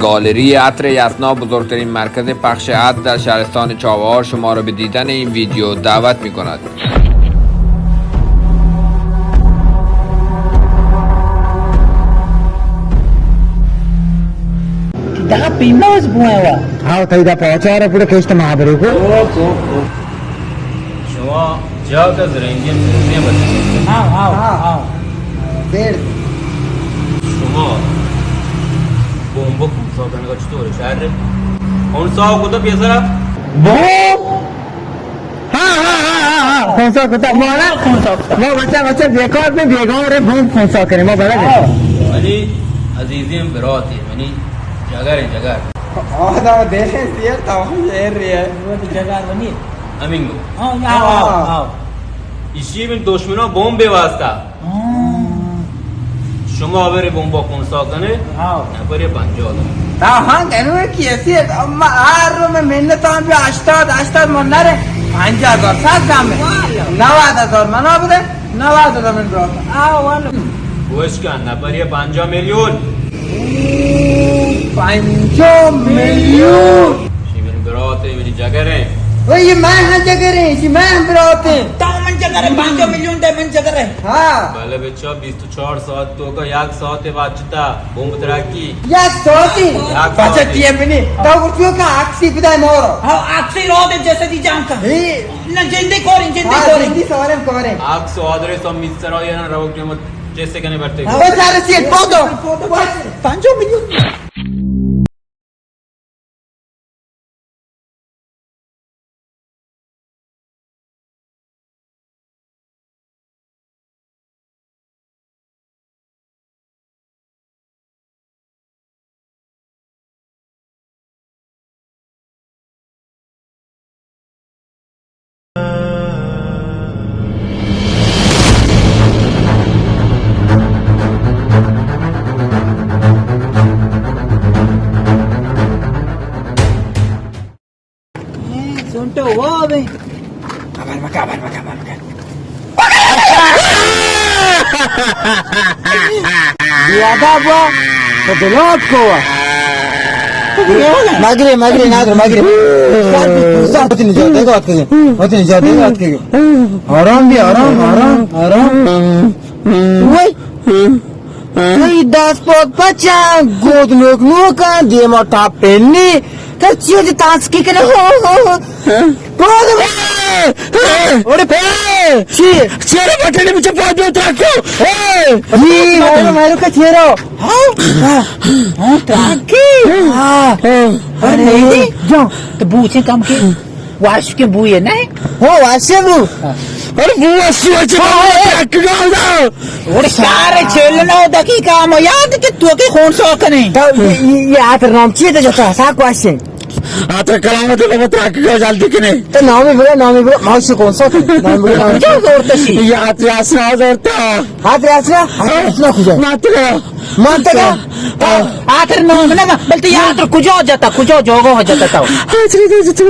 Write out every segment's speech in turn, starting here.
گالری عطر یسنا، بزرگترین مرکز پخش عطر در شهرستان چابهار، شما را به دیدن این ویدیو دعوت می‌کند. دغه پیماز بوئے وا. ها، تئی دا پاچا را پورا کشت مابرے کو. شما جاگہ زرنگیں مردیں بچے. آؤ، آؤ، آؤ. دیر. شما بمب خونسا کنگا چطور شہر؟ خونسا کتا پیسرا؟ بمب؟ ہاں، ہاں، ہاں، ہاں، ہاں، خونسا کتا. مولا، خونسا کتا. ما بچہ، بچہ بیکار میں بیگار ہے، بمب خونسا کریں، ما بلد ہے. منی عزیزیں براتے، منی جگر ہیں، جگر. آدم دیر ہے، سیر تمام زیر رہی ہے. وہ تو جگر بنی. ہمینگو. ہاں، آؤ، آؤ، آؤ. ایشی من دشمنوں بمب بے واسطہ. ہاں. شما برے بمب خونسا کنے. ہاں. نفر یہ پنجاہ دے. تا ہاں گنو کی ایسی ہے، اما آر رو میں محنت آن بھی ہشتاد، ہشتاد من نہ رہے. پنجاہ ہزار سات دام میں. واہ. نود ہزار منا بدے، نود ہزار من برات. آؤ، والو. گوش کن، نفر یہ پنجاہ میلیون. پنجاہ میلیون. شی منی برات ہے، منی جگر ہے. او، یہ میں ہاں جگر ہے، یہ میں ہاں برات ہے. تو من جگر ہے، پنجاہ میلیون دے من جگر ہے. ہاں. بلے بچہ، بیست و چار ساعت تو کا یک ساعت بچتا، بمب ترقی. یک ساعتی؟ یک بچہ ساعتی. ٹی ایم نہیں. تو گرتیو کا آکسی بدائے مورو. ہاں، آکسی رو دے جیسے دی جان کا. ہی. نہ، جندی کوریں، جندی ہاں، کوریں. جندی سوارم کوریں. آکس آدرس و میسرا یا نہ رو قیمت. چیسے کنے برتے. ہاں، بس سارے سیٹ پودو. پنجاہ میلیون. سنٹو وا بے. خبر مکہ، خبر مکہ، خبر مکہ. زیادہ بوا، تو دلوت کو وا. مگرے، مگرے، نادر، مگرے. وتی نجات دے، وتی نجات دے، وتی نجات دے. آرام بی، آرام، آرام، آرام. وای. تئی دست پاد پچاں، گود نوک نوکاں، دیما ٹاپ پنی. تو چی وتی تانسکی کنے؟ ہو، ہو، ہو. پاد. اوڑے پہ. چی؟ چیرے بٹنے مجھے پاد دو تراکو. اے. جی، مارو، مارو کا چیرو. ہاں؟ ہاں، تراکی. ہاں. ارے، جا. تو بوچے کم کے. واشکیں بوئے نہ؟ ہو، واشکیں بو. ارے بو واشی واشی ہاں، بو اے. ٹرک گاؤں دا. اور سارے چلنا دقیقہ ہم یاد کہ تو کے خونسا کنے. تو یہ، یہ، یہ آتر نام چیئے تو جتا ساک واشی. آتر کلام تو بابا ٹرک گاؤں جلدی کنے. تو نامی بگا، نامی بگا، ماوشی خونسا کنے. نامی بگا، نامی بگا. کجا زورتا سی؟ یہ آتر آسنا زورتا. آتر آسنا؟ آتر آسنا کجا؟ ناترا. مانتگا؟ آ، آخر نام نہ، بلتے یار تو کجا جتا، کجا جوگا جتا تو؟ آخر تو جتا.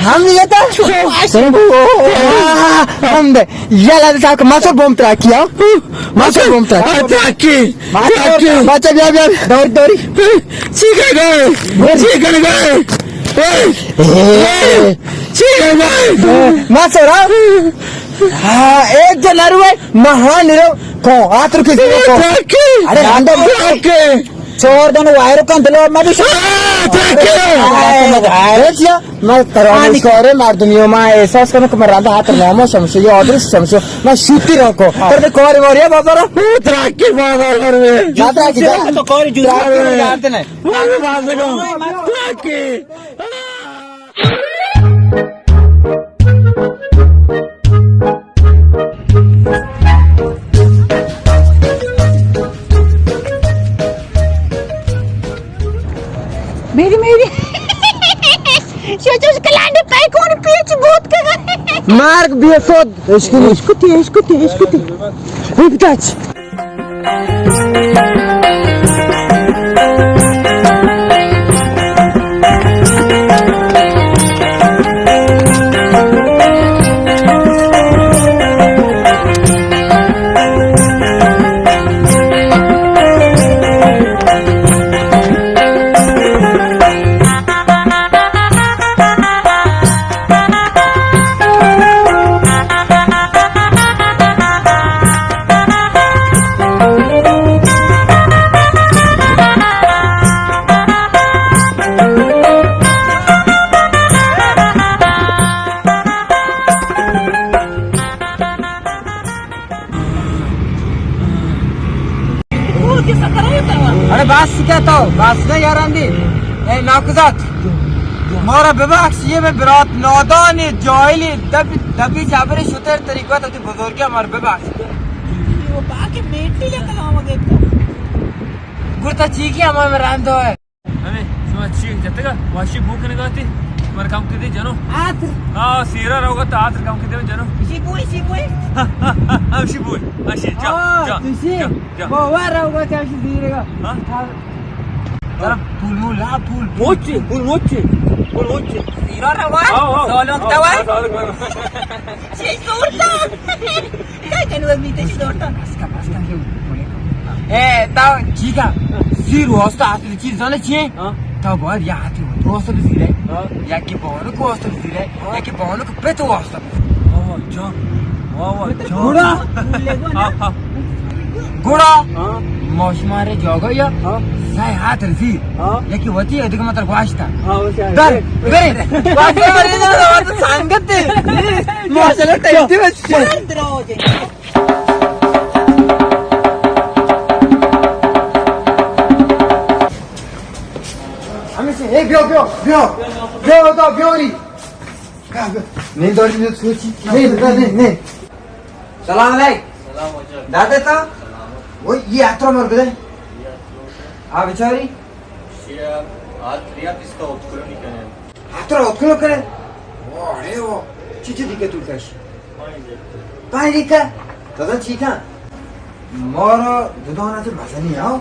ہم نہیں جتا؟ آ، ہم دے. یلا دے صاحب، مسر بوم تراکی، ہاں؟ مسر بوم تراکی. آ، تراکی. مسر، تراکی. بچہ بیا، بیا. دوری، دوری. چی کر گئے؟ چی کر گئے؟ اے، اے. چی کر گئے؟ مسر، ہاں؟ ہاں، ایک جو نروے، مہان نرو، کو، آتر کے زیرو کو. تراکی. ارے، ہنڈا تراکی. چور دن وائر کن دلو، ما بھی آ، تراکی. آئے، آئے. دیکھ لیا، میں ترا آنی. اس کو ارے مردمی ہوں، میں احساس کروں کہ میں رندا ہاتھ نامو شمشو، یہ آدرس شمشو، میں شوتی رہوں کو. ہاں. پر میں کوری موری ہے بازار. تراکی بازار کر میں. زیادہ کی جا. تو کوری جوس تراکی. یاد نہیں. میں بازار کو. تراکی. میری، میری. شوچوش کلانڈ پای کون پیچ بوت کا. مارک بیسود. عشق نہیں. عشق تے، عشق تے، عشق تے. ارے بس کیا تو، بس نہ یار اندی۔ اے ناکوزات، مارا ببخش، یہ میں برات نادانی، جاہلی، دبی، دبی چابری شتر طریقہ تو بزرگی ہمارا ببخش۔ وہ باقی میٹھی لے کلام گئے تو۔ گڑتا چیکی ہمارا میں رندو ہے۔ ہمیں شما چی جتگا؟ واشی بو کنگا تی؟ مر کم کدی جنو؟ آتر۔ آ، سیرا روگا تا آتر کم کدی جنو؟ شی بوئی، شی بوئی۔ ہاں، شی بوئی۔ ہاں، شی، جا، آ، جا، تسی جا، جا۔ باور روگا تا شی زیرگا۔ ہاں؟ ہاں۔ پول مول، آ، پول، پول۔ موچی، پول موچی، پول موچی۔ سیرا روا؟ آ، آ، سالونک آ، دوا؟ آ، سالونک دوا۔ شی زورتا۔ کیا کنو ابھی تے زورتا؟ بس کا، بس کا، جو بولے۔ اے، تا چیزا، زیر واسطہ اصل چیز زانے چیئے؟ ہاں۔ تا باید یا ہاتھی واسطہ بزیرے۔ ہاں۔ یا کہ بانک واسطہ بزیرے، ہاں۔ یا کہ بانک پت واسطہ بزیرے۔ واہ، واہ، جان۔ واہ، واہ، جان۔ گڑا۔ ہاں، ہاں۔ گڑا۔ ہاں۔ ما شمارے جاگا یا۔ ہاں۔ سہ ہاتھ رزیر۔ ہاں۔ یا کہ وتی ادگہ متر گواشتا۔ ہاں، وہ کیا ہے؟ در، برے۔ گواشتا برے، در، در، سنگت دے۔ ماشاءاللہ، ٹیسٹی بچے۔ ہمیشہ، اے، بیو، بیو، بیو۔ بیو، بیو، بیو ری۔ بیو، بیو۔ نہیں، دوری نہیں، سوچی۔ نہیں، نہیں، نہیں، نہیں۔ سلام علیکم۔ سلام علیکم۔ دادا تا؟ سلام۔ وہ، یہ اترا مر بدے۔ یہ اترا۔ آ، بیچاری؟ یہ آ، آ، تریا پستا اتکلو نہیں کرے۔ اترا اتکلو کرے؟ واہ، اڑے واہ۔ چی چی دیگہ تو کش؟ پانی دیگہ؟ دادا چی کن؟ مارا دو دانہ چہ مزنی، ہاں؟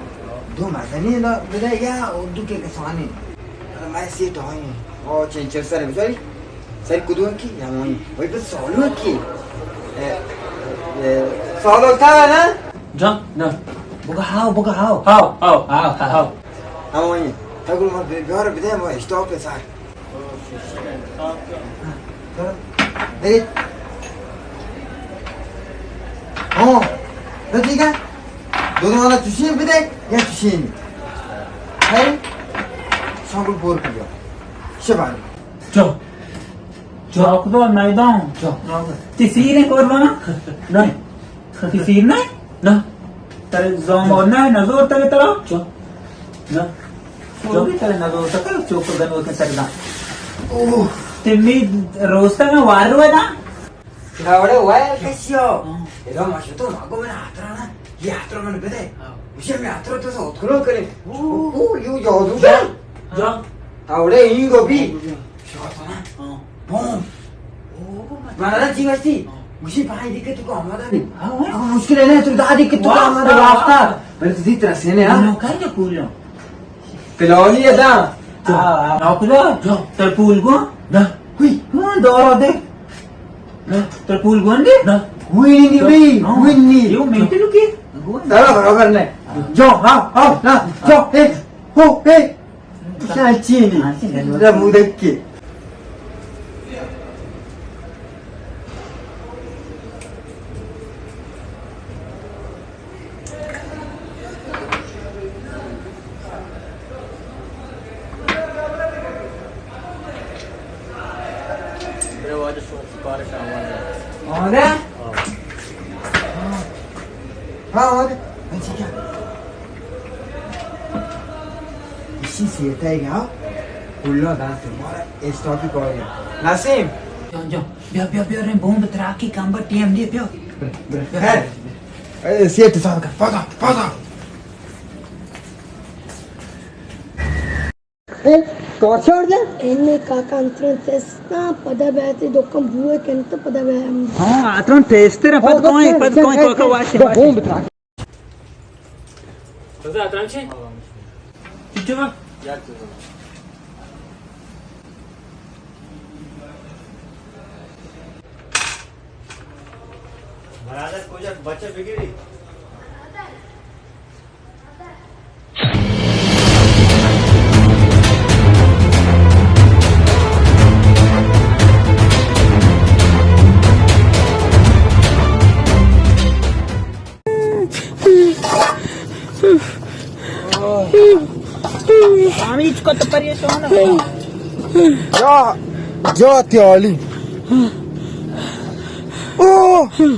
دو مزنی دا بدے یا اردو کے کسانی؟ میں سیٹ آئی۔ او چنچر سر بچاری؟ سر کدوم کی؟ یا مانی؟ وہی بس سالو کی؟ اے، اے، سالو تا ہے نا؟ جان، نا۔ بگا ہاو، بگا ہاو۔ ہاو، ہاو۔ ہاو، ہاو۔ ہاو۔ ہاو۔ ہمانی۔ تگل ما بی-، بیار بدے ما اشتاپ سر۔ برے۔ ہاں، رفیقا، دو دو والا چشین بدے یا چشین؟ ہے؟ شامل بور کیا۔ شبان۔ چو۔ چو۔ چوک دو میدان۔ چو۔ تی سیر ہے قربان؟ نہیں۔ تی سیر نہیں؟ نہ۔ ترے زامو نہ، نزور تگے ترا؟ چو۔ نہ۔ چو۔ چو بھی ترے نزور تگے، چوک گنوکیں سرداں۔ اوہ۔ تی می روستا میں وار روے نا؟ نہ وڑے وائر کسیو۔ ہاں۔ ادا ما شتو ماگو من آترا نا، یہ آترا من بدے۔ ہاں۔ اسے میں آترا تو سوت کلو کرے۔ اوہ۔ اوہ، یو جادو جا۔ جا۔ تا وڑے ہی گو بھی۔ ہاں۔ شاتانا۔ ہاں۔ بوم۔ اوہ، مانا چی گشتی؟ ہاں۔ گوشی پای دیگہ تو کو آمادہ نہیں۔ ہاں، ہاں۔ اب مشکل ہے نا، تو دا دیگہ تو کو آمادہ واسطہ۔ بلے تو دیت رسینے، ہاں۔ نوکر جو پولیو۔ پلانی ادا۔ ہاں، ہاں۔ نوکر جو، تر پول گو؟ نہ۔ ہوئی۔ ہاں، دورا دے۔ نہ۔ تر پول گو دے؟ نہ۔ ہوئی نہیں بھی، ہاں۔ ہوئی نہیں۔ یو مینٹل کی؟ ترا برابر نہیں۔ جو، ہاں، ہاں، نہ، جو، اے، ہو، اے۔ شان چینی۔ ہاں، چینی۔ رمودکی۔ میرے واجہ سفارش آمادہ ہے۔ آمادہ؟ ہاں۔ ہاں، آمادہ۔ اچھا، کیا؟ اسی سیٹا گیا، کلا دات مارا اسٹاپی کار گیا۔ نسیم۔ جان، جان، بیا، بیا، بیا، رے، بومب تراکی کمبر ٹیم دے، بیا۔ بیا، بیا۔ خیر۔ اے، سیٹ صاحب کا، پادا، پادا۔ اے، ٹارچ آور دے؟ اے، میں کاکا انترن تستا، پدا بیاتے دکان بوئے کنت، پدا بیا۔ ہاں، آتران ٹیسٹ تیرا، پد ہاں، کوئی، بس، پد کوئی، بس، کوئی، بس، کوئی، بس، بومب تراکی۔ رضا، اتران چی؟ چی چی ما؟ برادر، کجا بچہ بگیری؟ ہمیچ کو تو پریشان ہو۔ جا، جا تیالی۔ او،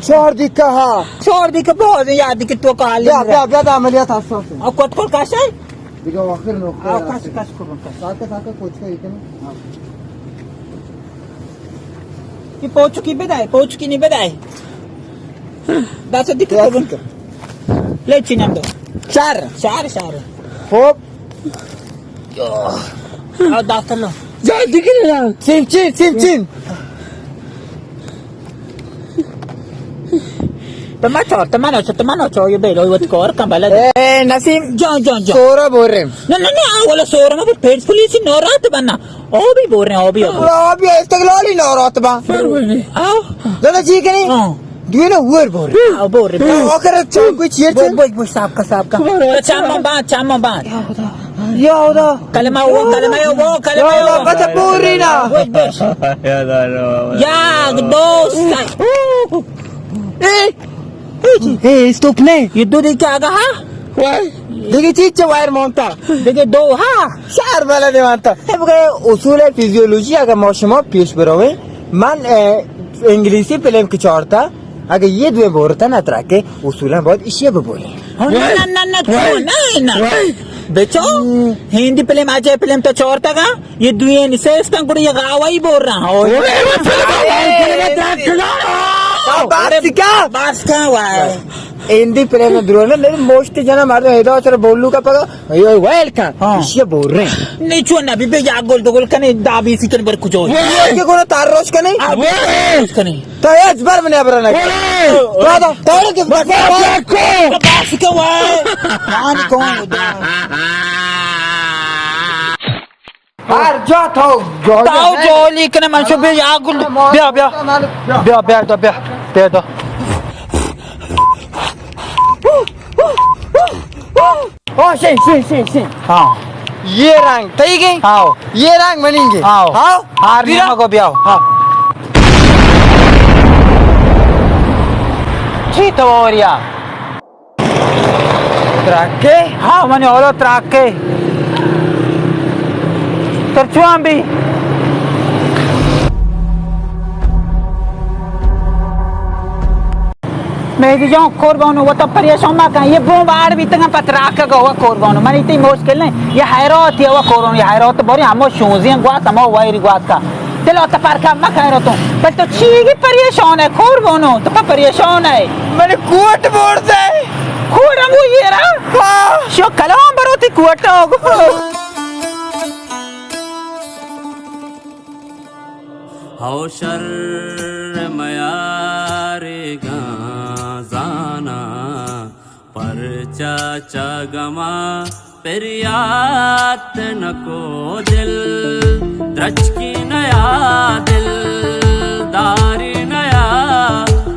چار دیکه ها. چار دیکه باز یاد دیکه تو کالی. بیا، بیا، بیا، دا عملیات حساس. او کت کل کشه؟ دیگه آخر نقطه. او کش، کش کن، کش. ساکه، ساکه، کوچکه ایکنه. ای پوچکی بدای، پوچکی نی بدای. دست دیگه کن. لچی نم دو. چار. چار، چار. خب. آ، داخل. جا دیگه نه. چین، چین، چین، چین. تو ما چار، تو ما نو، تو ما نو چار، یه بیلو وت کار کن بلد. اے، نسیم. جان، جان، جان. سورا بورم. نه، نه، نه، اولا سورا ما پر پیس پولیسی نورات بنا. آبی بور رہے ہیں، آبی، آبی. آبی استقلالی نورات با. آو. دادا جی کنی؟ ہاں. دوی نا ور بور. آو، بور رہے. آخر چاکو چیر چیر. بوج، بوج، صاحب کا، صاحب کا. چاما بان، چاما بان. یا خدا. کلمہ وہ، کلمہ وہ، کلمہ وہ. بچہ بوری نا. یک، دو، سہ. اے، اے، استوپ نے. یہ دو دیکھ آگا ہا؟ وای. دیگه چی چه وایر مونتا؟ دیگه دو ہا؟ شهر بلد مونتا. بگه اصول فیزیولوژی اگه ما شما پیش برویم، من، اه، انگلیسی فیلم که چارتا، اگه یه دوی بورتا نترکه، اصولا باید ایشی ببوریم. نه، نه، نه، نه، تو نه، نه. بچو، ہندی فلم، اجے فلم تو چورتگا، یہ دوئیں نشستن گڑا یہ غاوائی بور رہا. اوئے، اوئے، فلم آوائی، فلم درد کنا. بس کا؟ بس کا وای. ہندی فلم درو نا، میرے موشت جنا مردم ادا چر بولو کا پگا، یہ ویل کا. ہاں. یہ بور رہے ہیں. نہیں چون نبی بے یا گل دگل کنے، دابی سی کنے بر کجو. یہ کہ گنا تار روش کنے؟ آ، بر روش کنے. تو ہچ بر منی ہبرا نہ کن. ارے! تو دا، تو دا کہ بس، بس، بس. بس کہ وای. مان کون دا. ہر جا تو جولی. تو جولی کنے من شو بیا یا گل. بیا، بیا. بیا، بیا، بیا، بیا. بیا دا. او، شین، شین، شین، شین. ہاں. یہ رنگ تئی گے؟ ہاں. یہ رنگ منی گے؟ ہاں. ہاں؟ ہر بیا. نیمہ کو بیاو. ہاں. چی تو اوریا؟ تراکے؟ ہاں، منی اولو تراکے. تر چوان بی؟ مہدی جان، قربانو، وتا پریشان مکن. یہ بمب آڑ بیتگن پہ تراکگ ءَ، قربانو. من ایتی مشکل نہیں. یہ حیرات، یہ قربانو، یہ حیرات بری ہمو شوزی گواست، ہمو وائری گواست کا. دل ءَ تپر کن مکن حیراتوں. بل تو چیگی پریشان ہے، قربانو؟ تو پہ پریشان ہے. من کوٹ بورتے. کوٹ ہمو یہ را؟ ہاں. شو کلام بروتی کوٹ ہوگو. ہو شر میارے گاں زاناں، پرچا چہ گما پریات نکو دل، درچکی نیا دل داری نیا،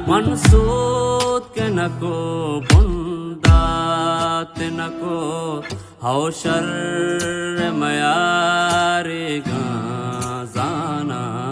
من سوت کے نکو بندات نکو. ہو شر میارے گاں زاناں.